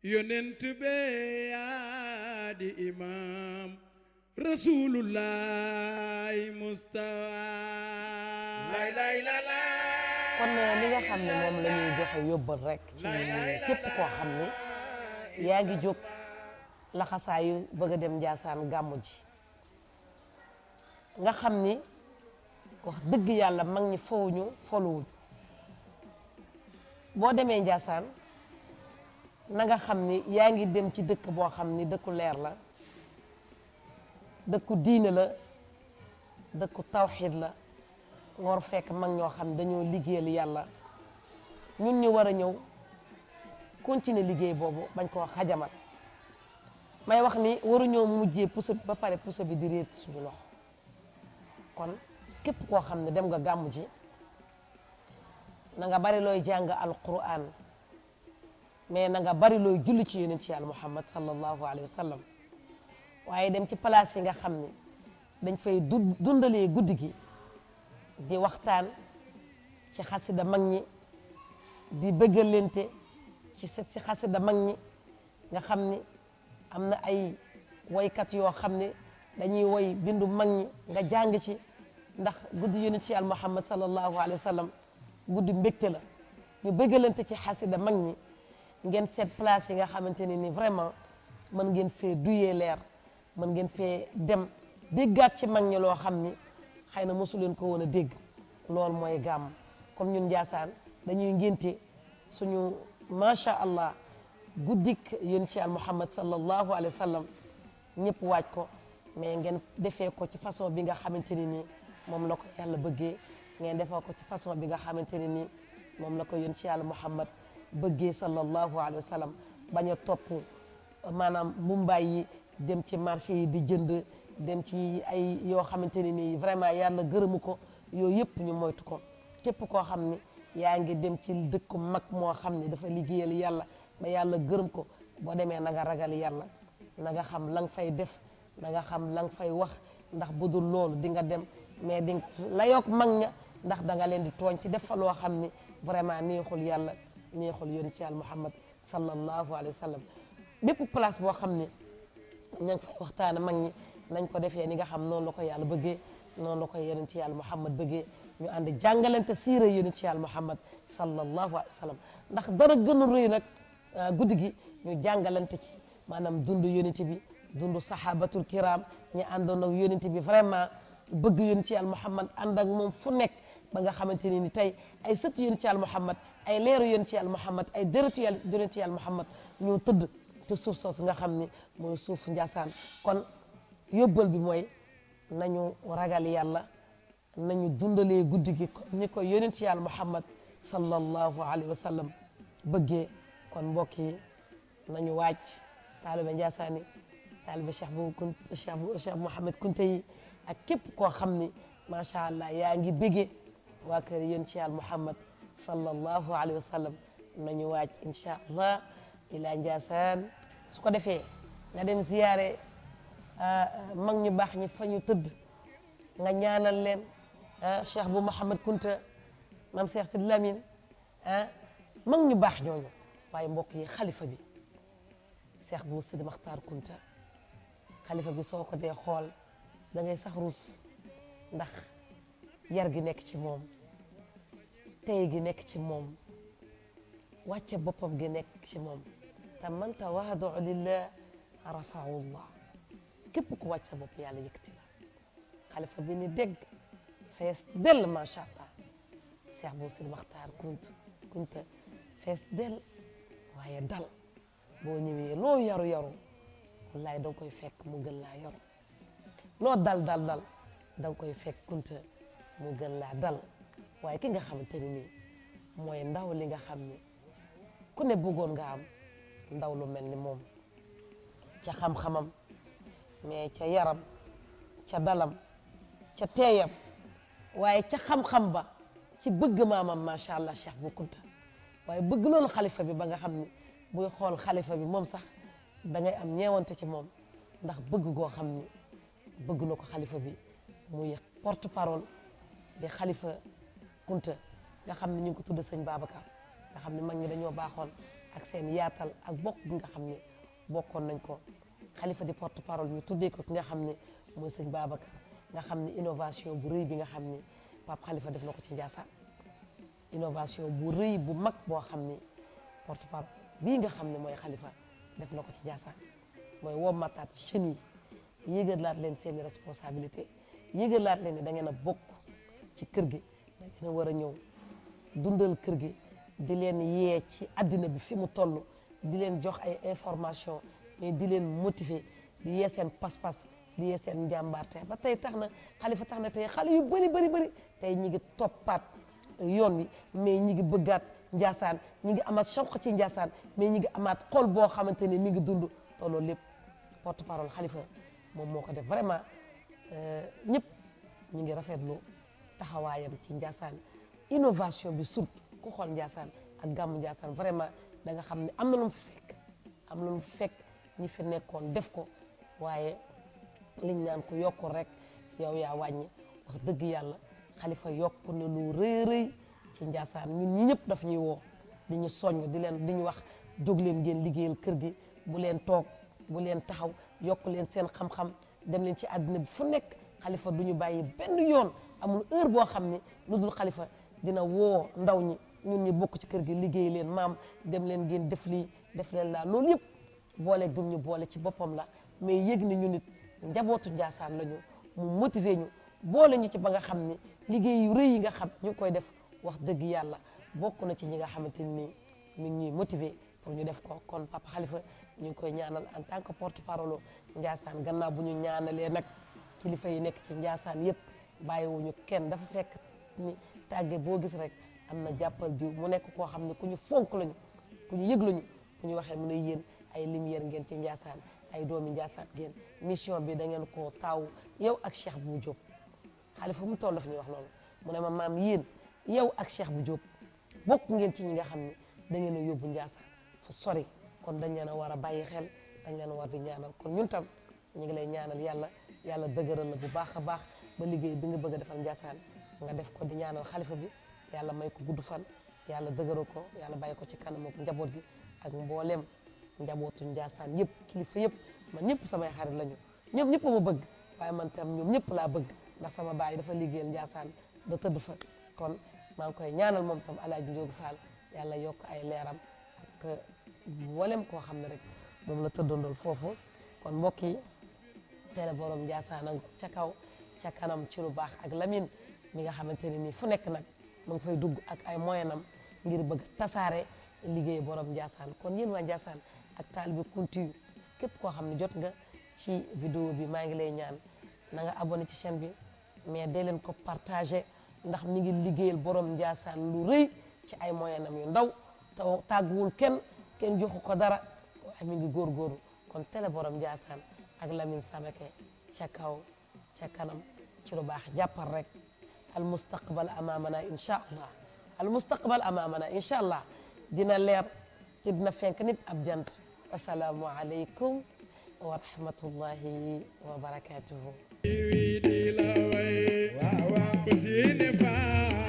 yonent be yaa di imam rasulullahi mustafa kon li nga xam ne moom la ñuy joxe yóbbal rek ci képp koo xam ne yaa ngi jóg laxasaayu bëgg a dem Njaasaan gàmmu ji nga xam ni wax dëgg yàlla mag ñi fowuñu foluwuñ boo demee Njaasaan na nga xam ni yaa ngi dem ci dëkk boo xam ni dëkku leer la dëkku diine la dëkku tawxiid la nga war fekk mag ñoo xam dañoo liggéeyal yàlla ñun ñu war a ñëw continuer liggéey boobu bañ koo xajamal may wax ni waruñoo mujjee puso bi ba pare puso bi di réet suñu loxo kon képp koo xam ne dem nga gàmmu ji na nga bari looy jàng alquran mais na nga bari looy julli ci yonent ci yàlla Muhammad sallallahu alayhi wa sallam waaye dem ci place yi nga xam ne dañ fay dundalee guddi gi di waxtaan ci xasida mag ñi di bëggalante ci xasida mag ñi nga xam ni am na ay woykat yoo xam ne dañuy woy bindu mag ñi nga jàng ci ndax guddi yonent ci yàlla Muhammad sallallahu alayhi wa sallam guddi mbégte la ñu bëggalante ci xasida mag ñi ngeen seet place yi nga xamante ne ni vraiment mën ngeen fee duyee leer mën ngeen fee dem déggaat ci mag ñi loo xam ni xëy na mosu leen ko woon a dégg loolu mooy gàmm comme ñun Njaasaan dañuy ngénte suñu macha allah guddik yéen ci al Muhammad sallallahu alayhi wa sallam ñëpp waaj ko mais ngeen defee ko ci façon bi nga xamante ne nii moom la ko yàlla bëggee ngeen defee ko ci façon bi nga xamante ne nii moom la ko yéen ci al Muhammad bëggee sallallahu alayhi wa sallam bañ a topp maanaam mumbaay yi dem ci marché yi di jënd dem ci ay yoo xamante ne nii vraiment yàlla gërëmu ko yooyu yëpp ñu moytu ko képp koo xam ni yaa ngi dem ci dëkku mag moo xam ne dafa liggéeyal yàlla ba yàlla gërëm ko boo demee na nga ragal yàlla na nga xam la nga fay def na nga xam la nga fay wax ndax bu dul loolu di nga dem mais di la yokk mag ña ndax da nga leen di tooñ ci def fa loo xam ni vraiment neexul yàlla neexul yonent ci yàlla Muhammad sallallahu alayhi wa sallam bépp place boo xam ni ña ngi fay waxtaana mag ñi nañ ko defee ni nga xam noonu la ko yàlla bëggee noonu la ko yonent ci yàlla Muhammad bëggee ñu ànd jàngalante siira yonent ci yàlla Muhammad sallallahu alayhi wa sallam ndax dara gënul rëy nag guddi gi ñu jàngalante ci maanaam dund yonent bi dund sahabatul kiram ñu àndoon ak yonent bi vraiment bëgg yonent ci yàlla Muhammad ànd ak moom fu nekk ba nga xamante ne ni tey ay sët yonent ci yàlla Muhammad ay leeru yonent ci yàlla Muhammad ay dërëtu yonent ci yàlla Muhammad ñoo tëdd te suuf soosu nga xam ni mooy suufu Njaasaan kon yóbbal bi mooy nañu ragal yàlla nañu dundalee guddi gi ni ko yonent ci yàlla Muhammad sallallahu alayhi wa sallam bëggee kon mbokk yi nañu wàcc taalibe Njaasaan yi taalibe Cheikh Mouhamed Kunte yi ak képp koo xam ni macha allah yaa ngi bëggee waa kër yonent ci yàlla Muhammad sallallahu alayhi wa sallam nañu wàcc incha allah ila Njaasaan su ko defee nga dem ziyaare mag ñu baax ñi fa ñu tëdd nga ñaanal leen Cheikh bu Mouhamed Kunta maam Cheikh Sidi Lamine mag ñu baax ñooñu waaye mbokk yi xalifa bi Cheikh bu Sidi Maxtaar Kunta xalifa bi soo ko dee xool da ngay sax rus ndax yar gi nekk ci moom tey gi nekk ci moom wàcce boppam gi nekk ci moom te man tawaadu lillah rafaahu llah képp ku wàcc sa bopp yàlla yëkkati la xalifa bi ni dégg fees dell macha allah Cheikh bu Sidi Maxtaar Kunta fees dell waaye dal boo ñëwee loo yaru yaru wallaay danga koy fekk mu gën laa yaru loo dal danga koy fekk Kunta mu gën laa dal waaye ki nga xamante ni nii mooy ndaw li nga xam ni ku ne bëggoon nga am ndaw lu mel ni moom ca xam-xamam mais ca yaram ca dalam ca teeyam waaye ca xam-xam ba ci bëgg maamam macha allah Cheikh bu Kunta waaye bëgg loolu xalifa bi ba nga xam ni buy xool xalifa bi moom sax da ngay am ñeewante ci moom ndax bëgg goo xam ni bëgg na ko xalifa bi muy porte parole di xalifa Kunta nga xam ne ñu ngi ko tudd sëñ Babacar nga xam ne mag ñi dañoo baaxoon ak seen yaatal ak bokk gi nga xam ne bokkoon nañ ko xalifa di porte parole ñu tuddee ko ki nga xam ne mooy sëñ Babacar nga xam ne innovation bu rëy bi nga xam ne Pape Khalifa def na ko ci Ndiassane innovation bu rëy bu mag boo xam ne porte parole bii nga xam ne mooy xalifa def na ko ci Ndiassane mooy wommataat jeunes yi yëgalaat leen seeni responsabilité yëgalaat leen ne da ngeen a bokk ci kër gi da ngeen a war a ñëw dundal kër gi di leen yee ci àddina bi fi mu toll di leen jox ay information mais di leen motiver di yee seen pas-pas di yee seen njàmbaarte ba tey tax na xalifa tax na tey xale yu bëri tey ñi ngi toppaat yoon wi mais ñi ngi bëggaat Ndiassane ñi ngi amaat shawq ci Ndiassane mais ñi ngi amaat xol boo xamante ne mi ngi dund te loolu lépp porte parole xalifa moom moo ko def vraiment ñëpp ñi ngi rafetlu taxawaayam ci Ndiassane innovation bi surtout ku xool Ndiassane ak gàmmu Ndiassane vraiment da nga xam ne am na lu mu fekk am na lu mu fekk ñi fi nekkoon def ko waaye liñ naan ko yokkul rek yow yaa wàññi wax dëgg yàlla xalifa yokk na lu rëy ci Ndiassane ñun ñi ñëpp daf ñuy woo di ñu soññ di ñu wax jóg leen ngeen liggéeyal kër gi bu leen toog bu leen taxaw yokk leen seen xam-xam dem leen ci àddina bi fu nekk xalifa du ñu bàyyi benn yoon amul heure boo xam ne lu dul xalifa dina woo ndaw ñi ñun ñi bokk ci kër gi liggéey leen maam dem leen ngeen def lii def leen laa loolu yëpp boole dum ñu boole ci boppam la mais yëg ni ñu nit njabootu Ndiassane lañu mu motiver ñu boole ñu ci ba nga xam ni liggéey yu rëy yi nga xam ñu ngi koy def wax dëgg yàlla bokk na ci ñi nga xamante ni mi ngi ñuy motiver pour ñu def ko kon Papa Khalifa ñu ngi koy ñaanal en tant que porte parole Ndiassane gannaaw bu ñu ñaanalee nag kilifa yi nekk ci Ndiassane yëpp bàyyiwuñu kenn dafa fekk ni tàgge boo gis rek am na jàppal diw mu nekk koo xam ne ku ñu fonk lañu ku ñu yëg lañu ku ñu waxee mu ne yéen ay lumière ngeen ci Ndiassane ay doomi Ndiassane ngeen mission bi da ngeen koo taaw yow ak Cheikh bu Diop Khalifa mu toll daf ñuy wax loolu mu ne ma maam yéen yow ak Cheikh bu Diop bokk ngeen ci ñi nga xam ne da ngeen a yóbbu Ndiassane fu sori kon dañ leen a war a bàyyi xel dañ leen a war di ñaanal kon ñun tam ñu ngi lay ñaanal yàlla dëgëral la bu baax a baax ba liggéey bi nga bëgg a defal Ndiassane nga def ko di ñaanal xalifa bi yàlla may ko gudd fan yàlla dëgëral ko yàlla bàyyi ko ci kanam ak njaboot gi ak mbooleem njabootu Ndiassane yëpp kilifa yëpp man ñëpp samay xarit lañu ñëpp ma bëgg waaye man tam ñoom ñëpp laa bëgg ndax sama baay dafa liggéeyal Ndiassane ba tëdd fa kon maa ngi koy ñaanal moom tam Alaaji Njóogu Faal yàlla yokk ay leeram ak mboolem koo xam ne rek moom la tëddandool foofu kon mbokk yi teel borom Ndiassane ak ca kaw ca kanam ci lu baax ak Lamine mi nga xamante ne nii fu nekk nag mu ngi fay dugg ak ay moyenam ngir bëgg tasaare liggéey borom Ndiassane kon yéen waa Ndiassane ak taalibe Kunti képp koo xam ne jot nga ci vidéo bi maa ngi lay ñaan na nga abonné ci chaîne bi mais dee leen ko partagé ndax mi ngi liggéeyal borom Ndiassane lu rëy ci ay moyenam yu ndaw te tàgguwul kenn joxu ko dara waaye mi ngi góorgóorlu kon télé borom Ndiassane ak Lamine Samake ca kaw ca kanam ci lu baax jàppal rek al mustaqbal amamana incha allah al mustaqbal amamana incha allah dina leer te dina fenk nit ab jant asalaamu aleykum wa rahmatullahi wa barakatuhu wi di la way waaw waaw fas yéene faa